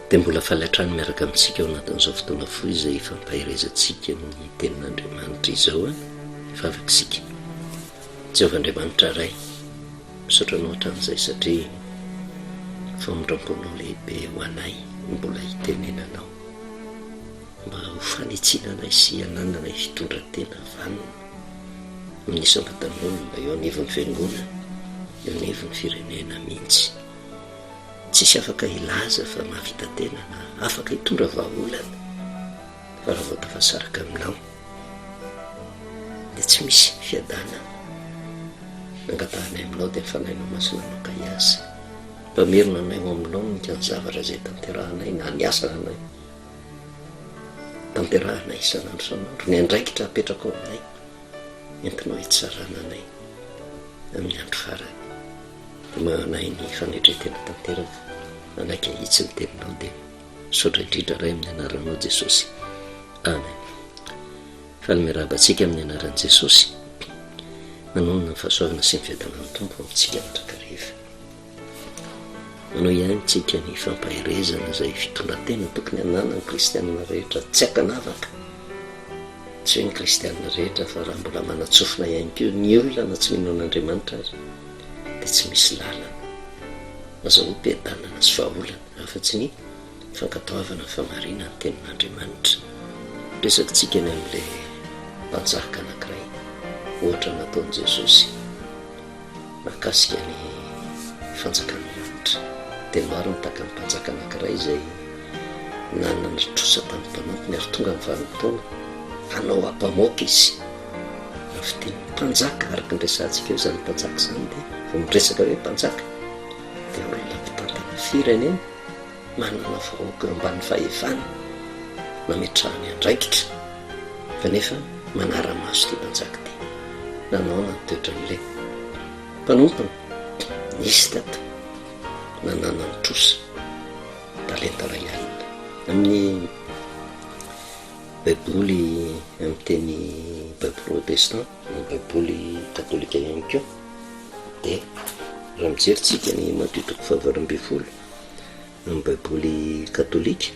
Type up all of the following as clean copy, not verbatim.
Dia mbola faly hatrany miaraka amintsika ao anatin'izao fotoana fohy izay ifampaherezantsika ny Tenin'Andriamanitra izao an! Hivavaka isika. Jehovah Andriamanitra Ray, misaotra Anao hatramin'izay satria famindram-ponao lehibe ho anay no mbola hitenenanao mba ho fanitsiana anay sy hanananay fitondran-tena vanona amin'ny isam-batan'olona eo anivon'ny Fiangonana, eo anivon'ny firenena mihitsy. Tsisy afaka hilaza fa mahavita tena na afaka hitondra vahaolana fa raha vao tafasaraka aminao dia tsy misy fiadanana. Angatahanay aminao dia ny Fanahinao Masina no ka hiasa. Mpamerina anay ho amin'ny laoniny ka ny zavatra izay tanterahanay na ny asanay tanterahanay isan'andro isan'andro, ny andraikitra apetrakao aminay, entinao hitsarana anay amin'ny andro farany. Dia mananay ny fanetren-tena tanteraka, manaiky hahitsy ny teninao dia misaotra indrindra Ray amin'ny anaranao Jesosy. Amen. Faly miarahaba antsika amin'ny anaran'i Jesosy. Manonona ny fahasoavana sy ny fiadanan'ny Tompo amintsika mandrakariva. Manao ihany tsika ny fampaherezana izay fitondran-tena tokony hananan'ny kristianina rehetra tsy ankanavaka. Tsy hoe ny kristianina rehetra fa raha mbola manan-tsofina ihany koa ny olona na tsy mino an'Andriamanitra aza dia tsy misy lalana azahoam-piadanana sy vahaolana afa-tsy ny fankatoavana ny famarinan'ny tenin'Andriamanitra. Resakintsika ny amin'ilay mpanjaka anankiray ohatra nataon'i Jesosy. Mahakasika ny fanjakan'ny lanitra, dia maro ny tahaka ny mpanjaka anankiray izay nanana trosa tamin'ny mpanompony ary tonga ny vanim-potoana hanao ampamoaka izy. Raha fitenin'ny mpanjaka, araka ny resahantsika eo izany mpanjaka izany dia vao miresaka hoe mpanjaka dia olona mpitantana firenena manana vahoaka eo ambany fahefana nametrahany andraikitra kanefa manara-maso ity mpanjaka ity. Nanaona ny toetran'ilay mpanompony? Nisy tato nananany trosa talenta iray alina. Amin'ny Baiboly amin'ny teny Baiboly protestant, ny Baiboly katolika ihany koa dia raha mijery tsika ny Matio toko faha-18 amin'ny Baiboly katolika,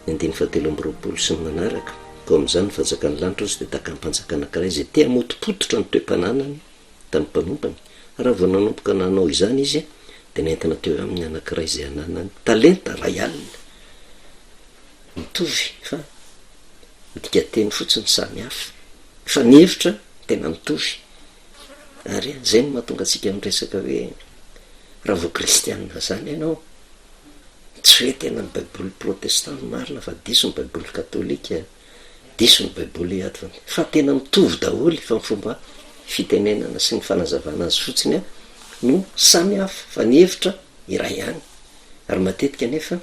Ny andininy fahatelo amby 20 sy ny manaraka, Koa amin'izany ny fanjakan'ny lanitra ozy dia tahaka ny mpanjaka anankiray izay te hamotopototra ny toe-pananany tamin'ny mpanompony, ary raha vao nanomboka nanao izany izy, dia nentina teo aminy ny anankiray izay ananany talenta iray alina, mitovy fa ny dikanteny fotsiny samy hafa, fa ny hevitra tena mitovy. Ary izay no mahatonga antsika miresaka hoe raha vao kristiana izany ianao, Tsy hoe tena ny baiboly protestant no marina fa diso ny baiboly katolika, diso ny baiboly advantista, fa tena mitovy daholo fa ny fomba fitenenana sy ny fanazavana azy fotsiny no samy hafa fa ny hevitra iray ihany, ary matetika anefa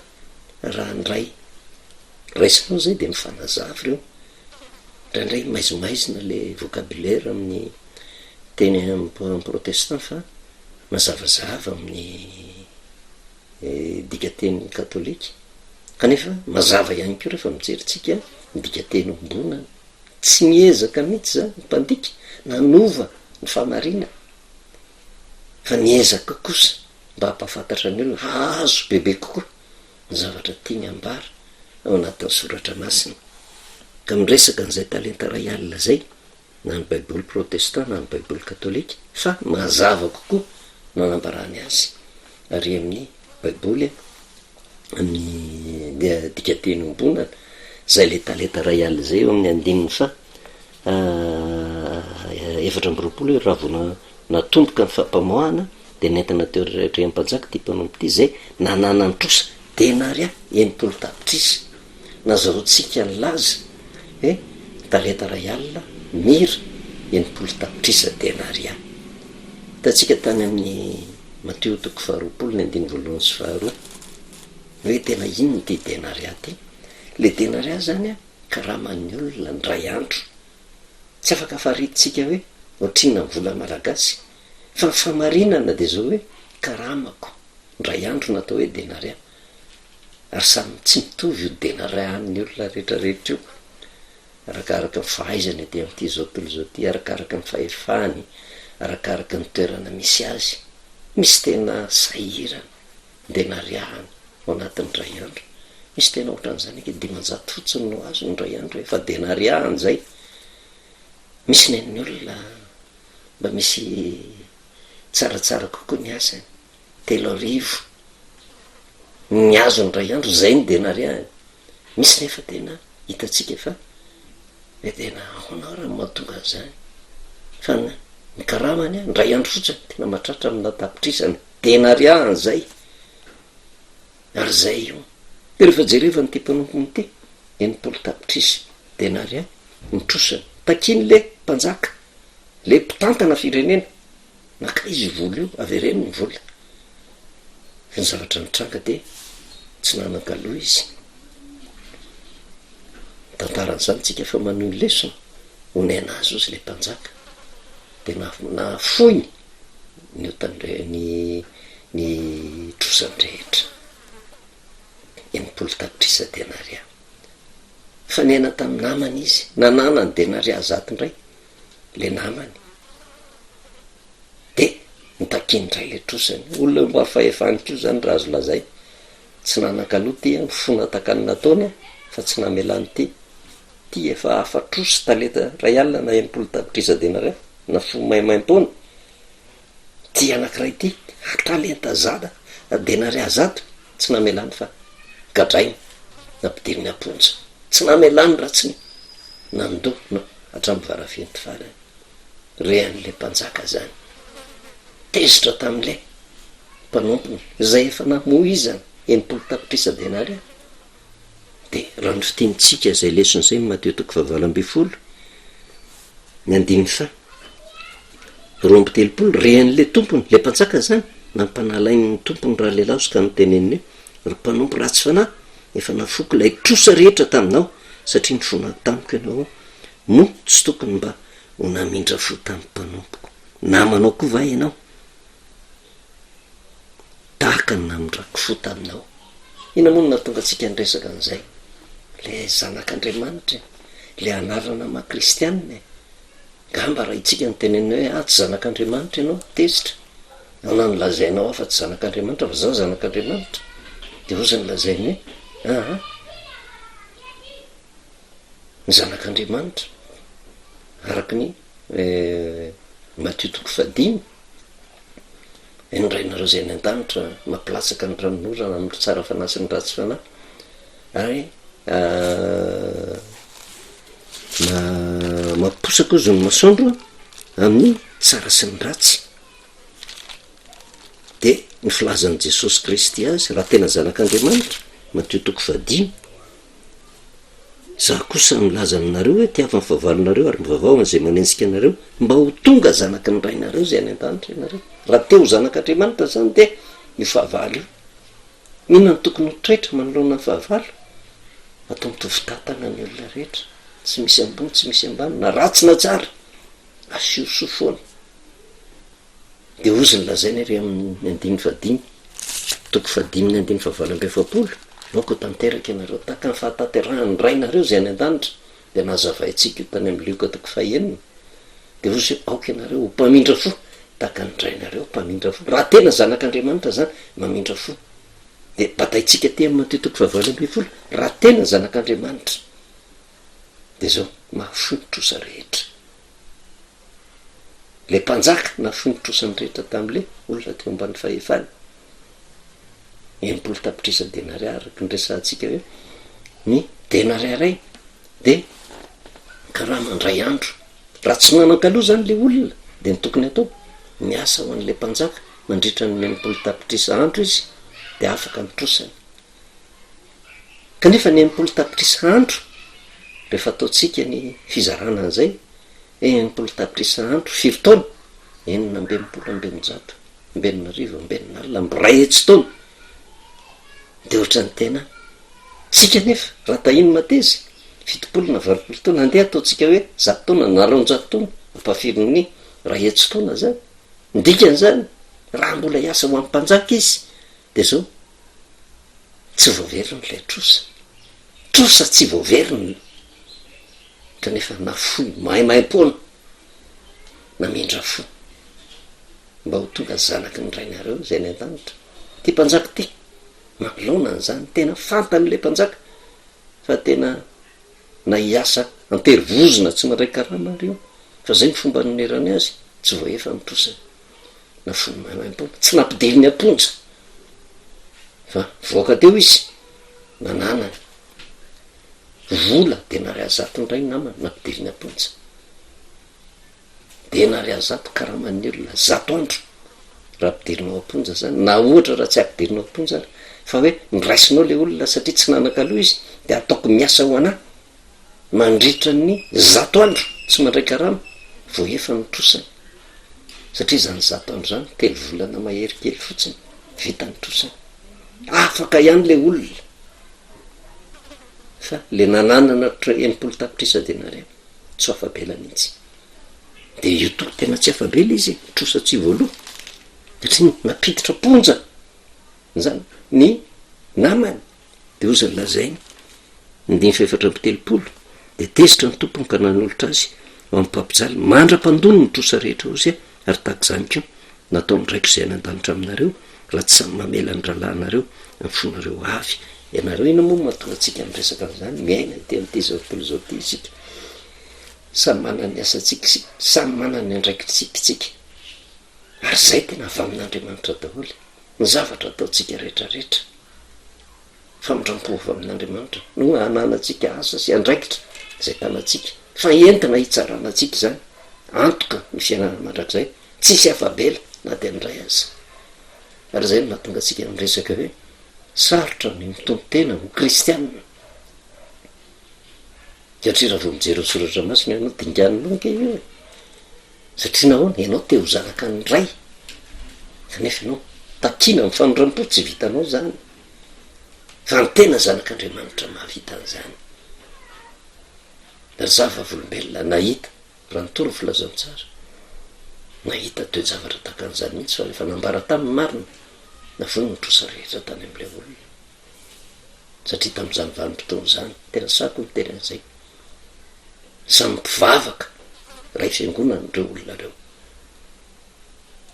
raha ny ray raisinao zay de mifanazava ireo, indraindray maizimaizina le vocabulaire amin'ny teny protestant fa mazavazava amin'ny dikanteny katolika, kanefa mazava ihany koa rehefa mijery tsika ny dikanteny ombonana, tsy niezaka mihitsy zany ny mpandika nanova ny fahamarinana fa niezaka kosa mba hampahafantatra ny olona hahazo bebe kokoa ny zavatra tiany ambara ao anatin'ny soratra masina, ka miresaka an'izay talenta iray alina zay na ny baiboly protestant na ny baiboly katolika fa mazava kokoa no anambarany azy ary amin'ny baiboly amin'ny dikanteny iombonana izay le talenta iray alina izay eo amin'ny andininy faha 24 hoe raha vao natomboka ny fampamoahana dia nentina teo rehetra mpanjaka ity mpanompo ity izay nananany trosa denaria 60 tapitrisa Nazahoantsika nilaza hoe talenta iray alina mira 60 tapitrisa denaria. Hitantsika tany amin'ny Matio toko faharoapolo ny andininy voalohany sy faharoa hoe tena inona ity denaria ity. Ilay denaria izany karaman'ny olona indray andro. Tsy afaka faritintsika hoe ohatrinona ny vola malagasy fa ny famarinana dia izao hoe karamako indray andro no atao hoe denaria. Ary samy tsy mitovy io denarian'ny olona rehetra rehetra io, arakaraka ny fahaizany aty amin'ity izao tontolo izao ity, arakaraka ny fahefany, arakaraka ny toerana misy azy. Misy tena sahirana, denariahana. Ao anatin'ny indray andro. Misy tena ohatran'izany ange, 500 fotsiny no azony indray andro e, efa denaria an'izay. Misy nen'ny olona mba misy tsaratsara kokoa ny asany, 3000 ny azony indray andro, izay ny denariany. Misy nefa tena hitantsika fa hoe tena ahoana ary no mahatonga an'izany, fa ny ny karamany an, indray andro fotsiny tena mahatratra amina tapitrisany denaria an'izay. Ary izay io. Dia rehefa jerevana ity mpanompony ity, 60 tapitrisa denaria ny trosany. Takiany le mpanjaka, le mpitantana firenena. Nankaiza io vola io? Avereno ny vola. Fa ny zavatra nitranga dia tsy nanan-kaloa izy. Mitantara an'izany tsika fa manohy ny lesona, onena azy ozy le mpanjaka. Dia nahafoiny ny otany ny ny trosany rehetra. 60 tapitrisa denaria. Fa niaina tamin'ny namany izy, nananany denaria zato indray. le namany de nitakiany indray le trosany, olona eo ambany fahefany koa zany raha azo lazaina, tsy nanan-kaloha ty an, nifona tahaka ny nataony an, fa tsy namelany ty, ty efa afa-trosa talenta iray alina na 60 tapitrisa denaria na fo maimaimpoana, ty anakiray ty talenta zada denaria zato tsy namelany fa gadrainy, nampidiriny am-ponja, tsy namelany raha tsy nandoa na hatramin'ny varaventy farany. Re an'ilay mpanjaka izany. Tezitra tamin'ilay mpanompony izay efa namoizany 60 tapitrisa denaria. Dia raha ny fitenintsika izay lesona izay ny Matio toko fahavalo ambin'ny folo, ny andininy faha 32, re an'ilay tompony, ilay mpanjaka izany, nampanalain'ny tompony ralehilahy ka noteneniny hoe, Ry mpanompo ratsy fanahy, efa nafoiko ilay trosa rehetra taminao, satria nifona tamiko ianao, moa tsy tokony mba ho namindra fo tamin'ny mpanompoko namanao koa va ianao, tahaka ny namindrako fo taminao? Inona moa no nahatonga antsika niresaka an'izay? Ilay zanak'Andriamanitra e, ilay anarana maha kristianina e. Angamba raha itsika no tenenina hoe ah tsy zanak'Andriamanitra ianao, tezitra. Ahoana no lazainao aho fa tsy zanak'Andriamanitra fa zaho zanak'Andriamanitra? Dia hozy ny lazainy hoe aa ny zanak'Andriamanitra araka ny Matio toko fahadimy, ny Rainareo izay any an-danitra mampilatsaka ny ranonorana amin'ny tsara fanahy sy ny ratsy fanahy ary mampiposaka ozy ny masoandro amin'ny tsara sy ny ratsy. Dia ny filazan'i Jesosy Kristy azy, raha tena zanak'Andriamanitra, Matio toko fahadimy, Izaho kosa milaza aminareo hoe, tiavo ny fahavalonareo ary mivavaha ho an'izay manenjika anareo, mba ho tonga zanaky ny Rainareo izay any an-danitra ianareo. Raha te ho zanak'Andriamanitra izany dia io fahavalo io. Inona no tokony ho toetra manoloana ny fahavalo? Atao mitovy tantana ny olona rehetra, tsy misy ambony, tsy misy ambany, na ratsy na tsara, asio soa foana. Dia hozy ny lazaina ery amin'ny andininy fahadimy, toko fahadimy ny andininy fahavalo amby efapolo, Aoka ho tanteraka ianareo, tahaka ny fahatanterahan'ny Rainareo izay any an-danitra, dia nazavaintsika io tany amin'ny Lioka toko fahenina, dia hozy hoe, Aoka ianareo ho mpamindra fo, tahaka ny Rainareo mpamindra fo. Raha tena zanak'Andriamanitra izany, mamindra fo. Dia bataintsika aty amin'ny Matio toko fahavalo ambin'ny folo, raha tena zanak'Andriamanitra, dia izao, mahafoy ny trosa rehetra. Ilay mpanjaka nahafoy ny trosany rehetra tamin'ilay olona teo ambany fahefany. 60 tapitrisa denaria araka ny resahantsika hoe ny denaria iray dia karama indray andro. Raha tsy manan-kaloa izany ilay olona dia ny tokony atao, miasa ho an'ilay mpanjaka mandritra ny 60 tapitrisa andro izy dia afaka ny trosany. Kanefa ny 60 tapitrisa andro, rehefa ataontsika ny fizarana an'izay, 60 tapitrisa andro, firy taona? 666 amby 60 amby 60 amby 100 taona. Dia ohatran'ny tena tsika nefa, raha tahiny mateza, 70 na 80 taona, andeha ataontsika hoe 100 taona na 200 taona, ampahafirin'ny 100 taona zany. Ny dikan'izany, raha mbola hiasa ho an'ny mpanjaka izy, dia zao, Tsy voaveriny ilay trosa. Trosa tsy voaveriny kanefa nafoy maimaimpoana, namindra fo mba ho tonga zanaky ny Rainareo izay any an-danitra. Ity mpanjaka ity. Manoloana an'izany, tena fantany ilay mpanjaka fa tena na hiasa an-terivozona tsy mandray karama ary io, fa izay ny fomba nonerany azy, tsy voahefa ny trosany, na fony maimaimpoana, tsy nampidiriny am-ponja, fa nivoaka teo izy, nananany vola denaria zato indray ny namany, nampidiriny am-ponja. Denaria zato karaman'ny olona, zato andro raha ampidirinao am-ponja zany, na ohatra raha tsy ampidirinao am-ponja ary, fa hoe noraisinao le olona satria tsy nanan-kaloha izy de ataoko miasa ho anah mandritra ny zato andro tsy mandray karama vao efa ny trosany, satria zany zato andro zany telo volana mahery kely fotsiny vita ny trosany, afaka ihany le olona fa le nananana 60 tapitrisa denaria. Tsy ho afa-bela mihitsy. Dia io toko tena tsy afa-bela izy e, trosa tsy voaloa. Satria nampiditra am-ponja izany ny namany. Dia hozy ny lazainy, andininy fahefatra amby telopolo, dia tezitra ny tompony ka nanolotra azy ho amin'ny mpampijaly mandra-pandony ny trosa rehetra hozy ary tahaka izany koa nataon'ny Raiko izay any an-danitra aminareo raha tsy samy mamela ny rahalahinareo amin'ny fonareo avy Ianareo inona moa no mahatonga antsika miresaka an'izany? Miaina ety amin'ity izao tontolo izao ity isika. Samy manana ny asantsika isika, samy manana ny andraikitsika isika. Ary izay tena avy amin'Andriamanitra daholo ny zavatra ataontsika rehetrarehetra. Famindram-po avy amin'Andriamanitra no ananantsika asa sy andraikitra izay tanantsika. Fa entina hitsarana antsika izany, antoka ny fiainana mandrakizay, tsisy afa-bela na dia ny iray aza. Ary izay no mahatonga antsika miresaka hoe Sarotra ny mitono-tena ho kristianina satria raha vao mijery ny soratra masina ianao dinganinao ange io e! Satria nahoana? Ianao te ho zanaka ny Ray kanefa ianao takiana amin'ny famindram-po tsy vitanao izany fa ny tena zanak'Andriamanitra mahavita an'izany. Ary za vavolombelona nahita Raha nitory ny filazantsara, nahita toe-javatra tahaka an'izany mihitsy fa rehefa nambara taminy ny marina, navono ny trosa rehetra tany amin'ilay olona. Satria tamin'izany vanim-potoana izany, tena sahako miteny an'izay, samy mpivavaka iray fiangonana ireo olona ireo.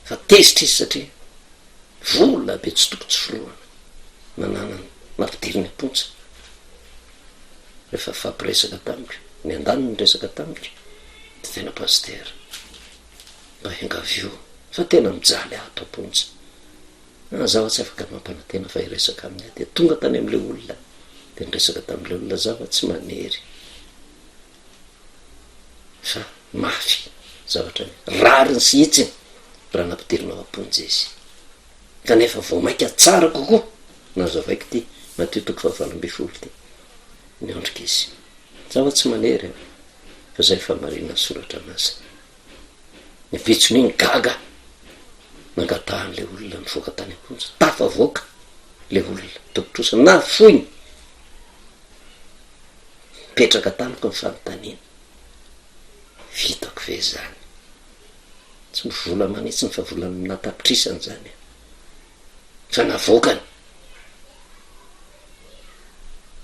Fa tezitra izy satria vola be tsy toko tsy forohana nananany, nampidiriny am-ponja. Rehefa nifampiresaka tamiko, ny andaniny niresaka tamiko, dia tena Pasitera, mba iangavio fa tena mijaly aho ato am-ponja. Ah, zaho tsy afaka mampanantena fa hiresaka aminy aho. Dia tonga tany amin'ilay olona, dia niresaka tamin'ilay olona zaho fa tsy manery. Fa mafy zavatra rariny sy hitsiny raha nampidirina ao am-ponja izy. Kanefa vao mainka tsara kokoa nazavaiko ity Matio toko fahavalo ambin'ny folo ity. Miondrika izy. Zaho tsy manery an, fa izay fahamarinan'ny soratra masina. Ny ampitson'iny gaga nangatahan'ilay olona nivoaka tany am-ponja. Tafavoaka ilay olona, tompon-trosa nafoiny. Mipetraka tamiko ny fanontaniana, vitako ve izany? Tsy vola aman'hetsiny fa vola amin'tapitrisany izany an. Fa navoakany.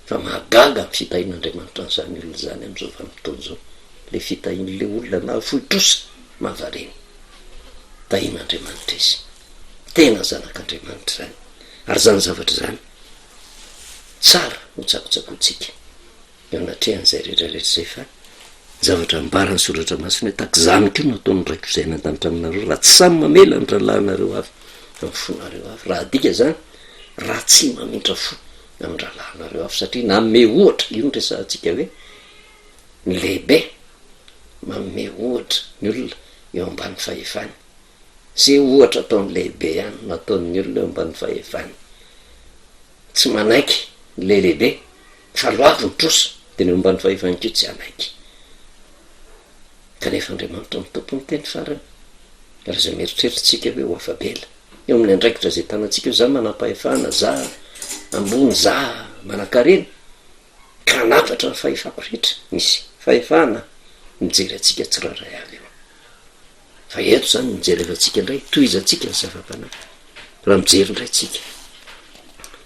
Fa mahagaga ny fitahian'Andriamanitra an'izany olona izany amin'izao vanim-potoana izao. Ilay fitahian'ilay olona nahafoy trosa, mahavariana. Tahian'Andriamanitra izy. Tena zanak'Andriamanitra izany. Ary izany zavatra izany, tsara ho tsakotsakointsika eo anatrehan'izay rehetra rehetra izay fa ny zavatra ambaran'ny Soratra Masina hoe tahaka izany koa no ataon'ny Raiko izay any an-danitra aminareo raha tsy samy mamela ny rahalahinareo avy amin'ny fonareo avy. Raha adika izany, raha tsy mamindra fo amin'ny rahalahinareo avy satria nanome ohatra, io no resahantsika hoe ny lehibe manome ohatra ny olona eo ambany fahefany. Ze ohatra ataon'ny lehibe ihany no ataon'ny olona eo ambany fahefany. Tsy manaiky le lehibe fa loavy ny trosa de ny eo ambany fahefany koa tsy hanaiky. Kanefa Andriamanitra no tompon'ny teny farany. Ary aza mieritreritra tsika hoe ho afa-bela eo amin'ny andraikitra izay tanantsika eo, za manam-pahefana, za ambony, za manankarena, ka hanafatra ny fahefako rehetra. Misy fahefana mijery antsika tsirairay avy eo. Fa eto izany no jerevantsika indray, tohizantsika ny zava-panahy. Raha mijery indray tsika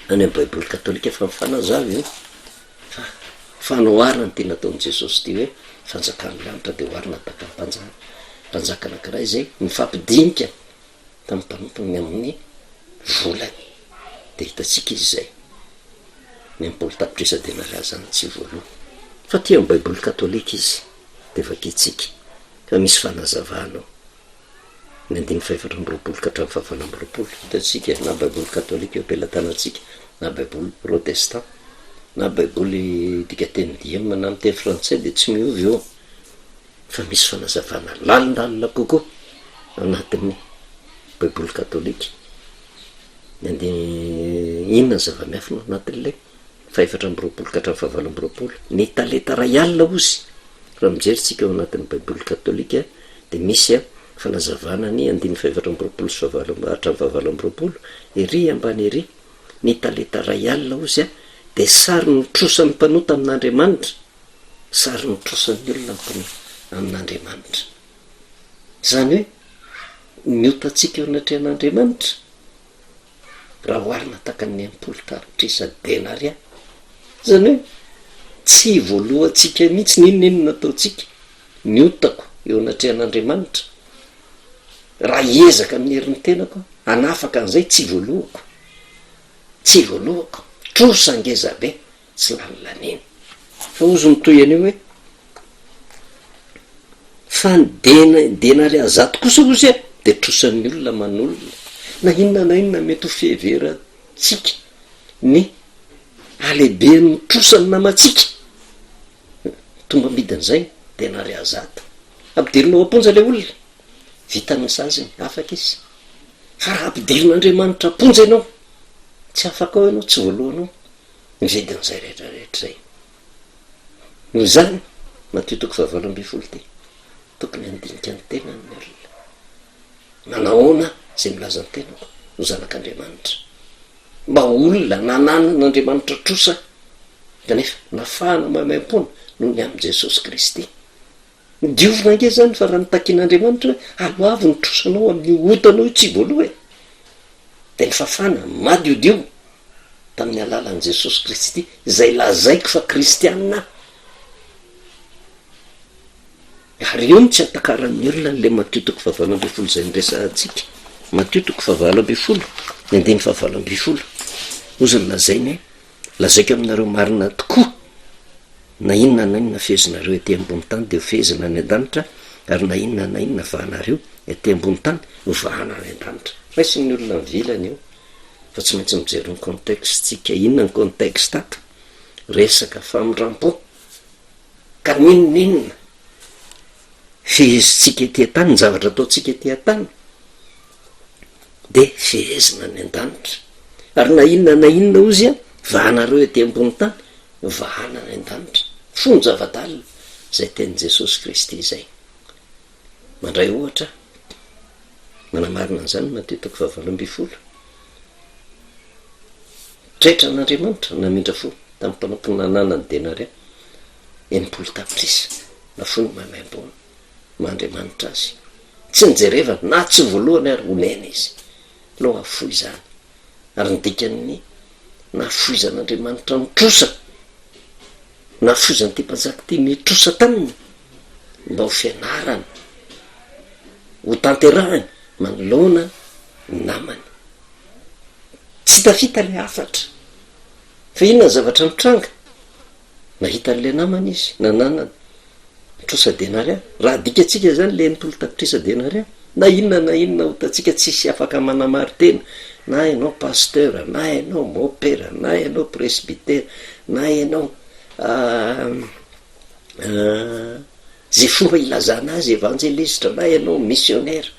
any amin'ny Baiboly katolika fa mifanazava io fa fanoharana ity nataon'i Jesosy ity hoe fanjakan'ny lanitra dia oharina tahaka ny mpanjaka, mpanjaka anankiray izay nifampidinika tamin'ny mpanompony ny amin'ny volany. Dia hitantsika izy izay. Ny 60 tapitrisa denaria izany tsy voaloa. Fa aty amin'ny Baiboly katolika izy dia vakintsika fa misy fanazavana ao. Ny andininy fahefatra amby 20 ka hatramin'ny fahavalo amby 20. Hitantsika na Baiboly katolika eo am-pelatanantsika na Baiboly protestant na Baiboly dikateny diem na amin'ny teny frantsay dia tsy miova io fa misy fanazavana lalindalina kokoa anatin'ny Baiboly katolika. Ny andininy, inona ny zava-miafina ao anatin'ilay fahefatra amby 20 ka hatramin'ny fahavalo amby 20? Ny talenta iray alina hozy, raha mijery tsika ao anatin'ny Baiboly katolika dia misy fanazavana ny andininy fahefatra amby 20 sy fahavalo hatramin'ny fahavalo amby 20, ery ambany ery, ny talenta iray alina hozy dia sarin'ny trosan'ny mpanota amin'Andriamanitra, sarin'ny trosan'ny olona amin'Andriamanitra. Izany hoe ny otantsika eo anatrehan'Andriamanitra, raha oharina tahaka ny 60 tapitrisa denaria. Izany hoe tsy voalohantsika mihitsy n'inona n'inona ataontsika, ny otako eo anatrehan'Andriamanitra, raha hiezaka amin'ny herin'ny tenako aho hanafaka an'izay, tsy voalohako, tsy voalohako, trosa ngeza be, tsy lany laniana. Fa hozy ny tohiny io hoe, Fa ny dena, denaria zato kosa hozy e, dia trosan'ny olona aman'olona. Na inona na inona mety ho fiheverantsika ny halehiben'ny trosan'ny namantsika, tombam-bidin'izay denaria zato. Ampidirina ao am-ponja ilay olona, vita ny saziny, afaka izy. Fa raha ampidirin'Andriamanitra am-ponja ianao, tsy afaka ao ianao, tsy voalohanao ny vidin'izay rehetra rehetra izay. Noho izany, Matio toko fahavalo ambin'ny folo ity, tokony handinika ny tenany ny olona. Manahoana izay milaza ny tenako ho zanak'Andriamanitra? Mba olona nananan'Andriamanitra trosa kanefa nafahana maimaimpoana noho ny amin'i Jesosy Kristy. Diovina ange izany fa raha notakian'Andriamanitra hoe aloavy ny trosanao amin'io otanao io tsy voaloha e! Dia nifafana madiodio tamin'ny alalan'i Jesosy Kristy izay lazaiko fa kristiana aho. Ary io no tsy atakaran'ny olona an'ilay Matio toko fahavalo ambin'ny folo izay niresahantsika. Matio toko fahavalo ambin'ny folo, ny andininy fahavalo ambin'ny folo. Hozy ny lazainy hoe, lazaiko aminareo marina tokoa, na inona na inona fehezinareo ety ambony tany dia ho fehezina any an-danitra, ary na inona na inona vahanareo ety ambony tany ho vahana any an-danitra. Raisin'ny olona mivilana io. Fa tsy maintsy mijery ny contexte tsika, inona ny contexte ato? Resaka famindrampo, ka n'inon'inona fehezintsika ety an-tany, ny zavatra ataontsika ety an-tany de fehezina any an-danitra, ary na inona na inona ozy an, vahanareo ety ambony tany, vahana any an-danitra, fony zava-dalina izay tenin'i Jesosy Kristy izay. Mandray ohatra aho, manamarina an'izany Matio toko fahavalo ambin'ny folo. Toetra an'Andriamanitra namindra fo tamin'ny mpanompony nananany denaria 60 tapitrisa, nafoiny maimaimpoana maha Andriamanitra azy. Tsy nijerevana na tsy voalohany ary onena izy. Aleo hafoy izany. Ary ny dikan'ny nahafoizan'Andriamanitra ny trosa Nafoizan'ity mpanjaka ity ny trosa taminy mba ho fianarana ho tanterahiny manoloana ny namany. Tsy tafita ilay hafatra. Fa inona ny zavatra nitranga? Nahita an'ilay namany izy, nananany trosa denaria. Raha adikatsika izany ilay 60 tapitrisa denaria, na inona na inona otantsika tsisy afaka manamari-tena, na ianao pasteur, na ianao mopera, na ianao presbytera, na ianao zay fomba ilazana azy evanjelistra, na ianao missionnaire,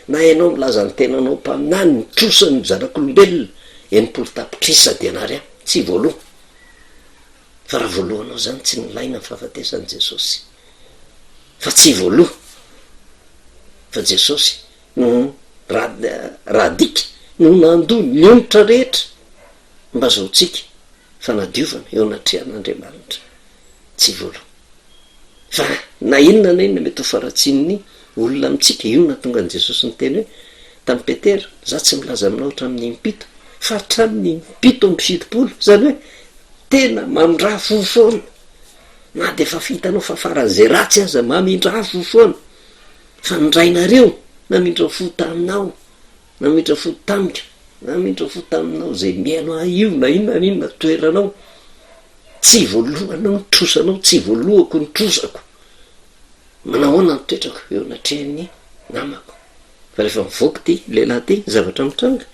na ianao milaza ny tenanao mpaminany, ny trosan'ny zanak'olombelona 60 tapitrisa denaria, tsy voaloa. Fa raha voalohanao zany tsy nilaina ny fahafatesan'i Jesosy. Fa tsy voaloha fa Jesosy no raha adika no nandoa ny onitra rehetra mba azahoantsika fanadiovana eo anatrehan'Andriamanitra. Tsy voaloha. Fa na inona na inona mety ho faharatsian'ny olona amintsika, io no nahatonga an'i Jesosy niteny hoe tamin'i Petera, za tsy milaza aminao hatramin'ny impito, fa hatramin'ny impito amby fitopolo, izany hoe tena mamindrà fo foana, na dia efa hitanao fa faran'izay ratsy aza, mamindrà fo foana, fa ny rainareo namindra fo taminao, namindra fo tamiko. Namindra fo taminao izay mihaino ahy io na inona na inona toeranao. Tsy voalohanao ny trosanao, tsy voalohako ny trosako. Manahoana ny toetrako eo anatrehan'ny namako? Fa rehefa mivoaka ity lehilahy ity, ny zavatra mitranga,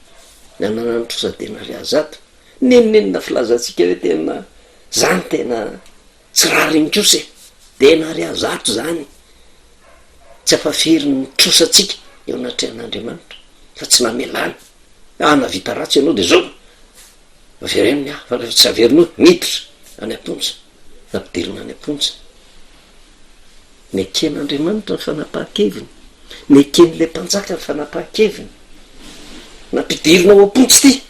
nanana ny trosa denaria zato. N'inon'inona filazantsika hoe tena zany tena tsy rariny kosa e! Denaria zato zany tsy afafiry ny trosantsika eo anatrehan'Andriamanitra fa tsy namelany. Ah, nahavita ratsy ianao de zao! Avereno ny ahy fa rehefa tsy averinao miditra any am-ponja, nampidirina any am-ponja. Neken'Andriamanitra ny fanapahan-keviny, neken'ilay mpanjaka ny fanapahan-keviny. Nampidirina ao am-ponja ity,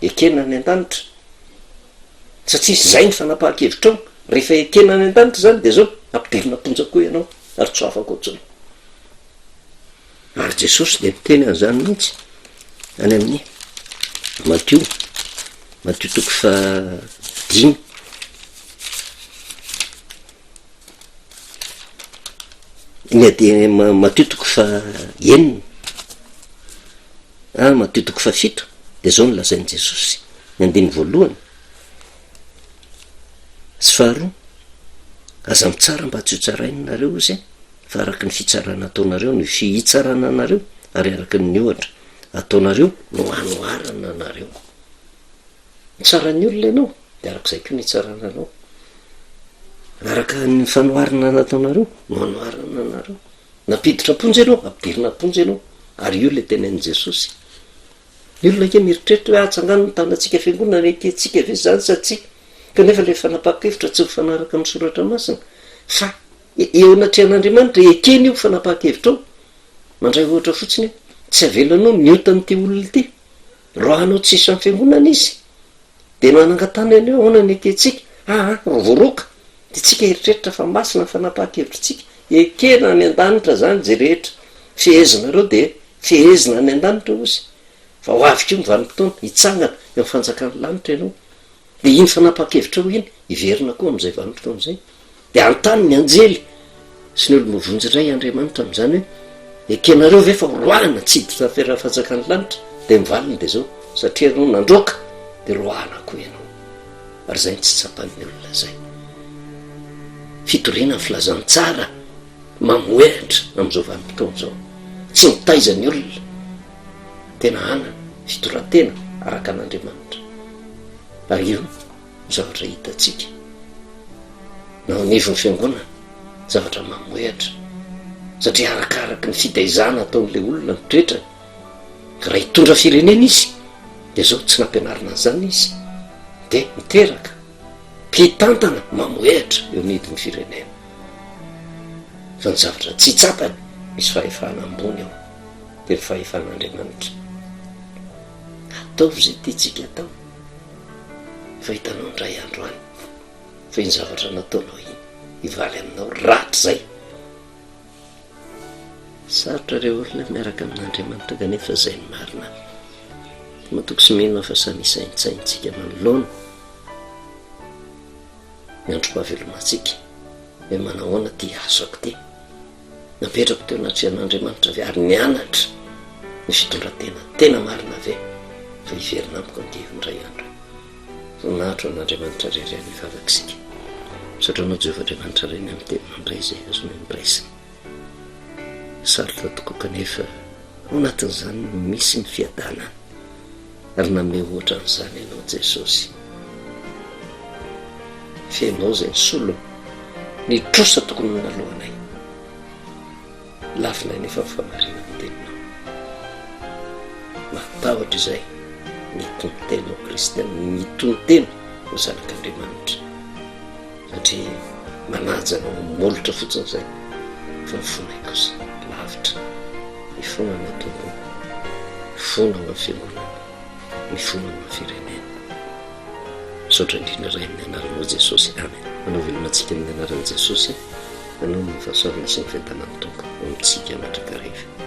ekena any an-danitra. Satria izay ny fanapahan-kevitrao, rehefa ekena any an-danitra izany dia izao, ampidirina am-ponja koa ianao ary tsy ho afaka ao intsony. Ary Jesosy dia niteny an'izany mihitsy any amin'ny Matio, Matio toko fahadimy. Ny adi- Matio toko fahenina, ah, Matio toko fahafito, dia izao no lazain'i Jesosy, ny andininy voalohany sy faharoa, aza mitsara mba tsy ho tsaraina nareo hozy. Fa araka ny fitsarana ataonareo no hitsarana anareo, ary araka ny ohatra ataonareo no hanoharana anareo. Mitsara ny olona ianao, dia araka izay koa no hitsarana anao. Araka ny fanoharana nataonareo no hanoharana anareo. Nampiditra am-ponja ianao, ampidirina am-ponja ianao. Ary io ilay tenenin'i Jesosy. Ny olona ange mieritreritra hoe atsangano ny tanantsika fiangonana, ekentsika ve izany sa tsia? Kanefa ilay fanapahan-kevitra tsy mifanaraka amin'ny soratra masina fa Eo anatrehan'Andriamanitra, ekeny io fanapahan-kevitra io. Mandray ohatra fotsiny aho, tsy avelanao ny otan'ity olona ity, roahanao tsy hisy amin'ny fiangonana izy, dia manangan-tany any hoe ahoana ny ekentsika? Aa, voaroaka, dia tsika eritreritra fa masina ny fanapahan-kevitritsika, ekena any an-danitra izany izay rehetra fehezinareo dia fehezina any an-danitra hozy, fa ho avy koa ny vanim-potoana, hitsangana eo amin'ny fanjakan'ny lanitra ianao. Dia iny fanapahan-kevitra eo iny, hiverina koa amin'izay vanim-potoana izay. Dia hanontany ny anjely sy ny olom-boavonjy indray Andriamanitra amin'izany hoe, Ekenareo ve fa horoahana tsy hiditra ny fiaraha fanjakan'ny lanitra? Dia ny valiny dia izao, Satria ianao nandroaka, dia roahana koa ianao. Ary izay no tsy tsapan'ny olona izay. Fitoriana ny filazantsara mamohehatra amin'izao vanim-potoana izao. Tsy mitaiza ny olona. Tena hanana fitondran-tena araka an'Andriamanitra. Ary io no zavatra hitantsika na ao anivon'ny fiangonana, zavatra mamohehatra, satria arakaraky ny fitaizana ataon'ilay olona ny toetrany, ka raha hitondra firenena izy, dia zao tsy nampianarina an'izany izy, dia miteraka mpitantana mamohehatra eo anivon'ny firenena. Fa ny zavatra tsy tsapany, misy fahefana ambony ao, dia ny fahefan'Andriamanitra. Ataovy izay tiantsika atao fa hitanao indray andro any fa iny zavatra nataonao iny hivaly aminao rahatrizay. Sarotra ireo olona miaraka amin'Andriamanitra kanefa izay ny marina. Matoky sy mino aho fa samy hisaintsaintsika manoloana ny androm-pahavelomantsika hoe manahoana ity asako ity. Napetrako teo anatrehan'Andriamanitra ve ary nianatra ny fitondran-tena tena marina ve fa hiverina amiko andevo indray andro any? Voninahitra ho an'Andriamanitra irery ihany hivavaka isika. Misaotra anao Jehovah Andriamanitra Ray ny amin'ny teninao indray izay azonay noraisina. Sarotra tokoa kanefa ao anatin'izany no misy ny fiadanana ary nanome ohatra an'izany ianao Jesosy. F'ianao izay nisolo ny trosa tokony ho naloanay. Lavinay nefa ny famarinan'ny teninao. Mahatahotra izay mitonon-tena ho kristiana, mitonon-tena ho zanak'Andriamanitra. Satria manaja anao amin'ny molotra fotsiny izay, fa ny fonay kosa lavitra. Mifona anao Tompo, mifona ho an'ny fiangonana, mifona ho an'ny firenena. Misaotra indrindra Ray amin'ny anaranao Jesosy Amen. Manao veloma antsika amin'ny anaran'i Jesosy hanao ny fahasoavana sy ny fiadanan'ny Tompo ho amintsika mandrakariva.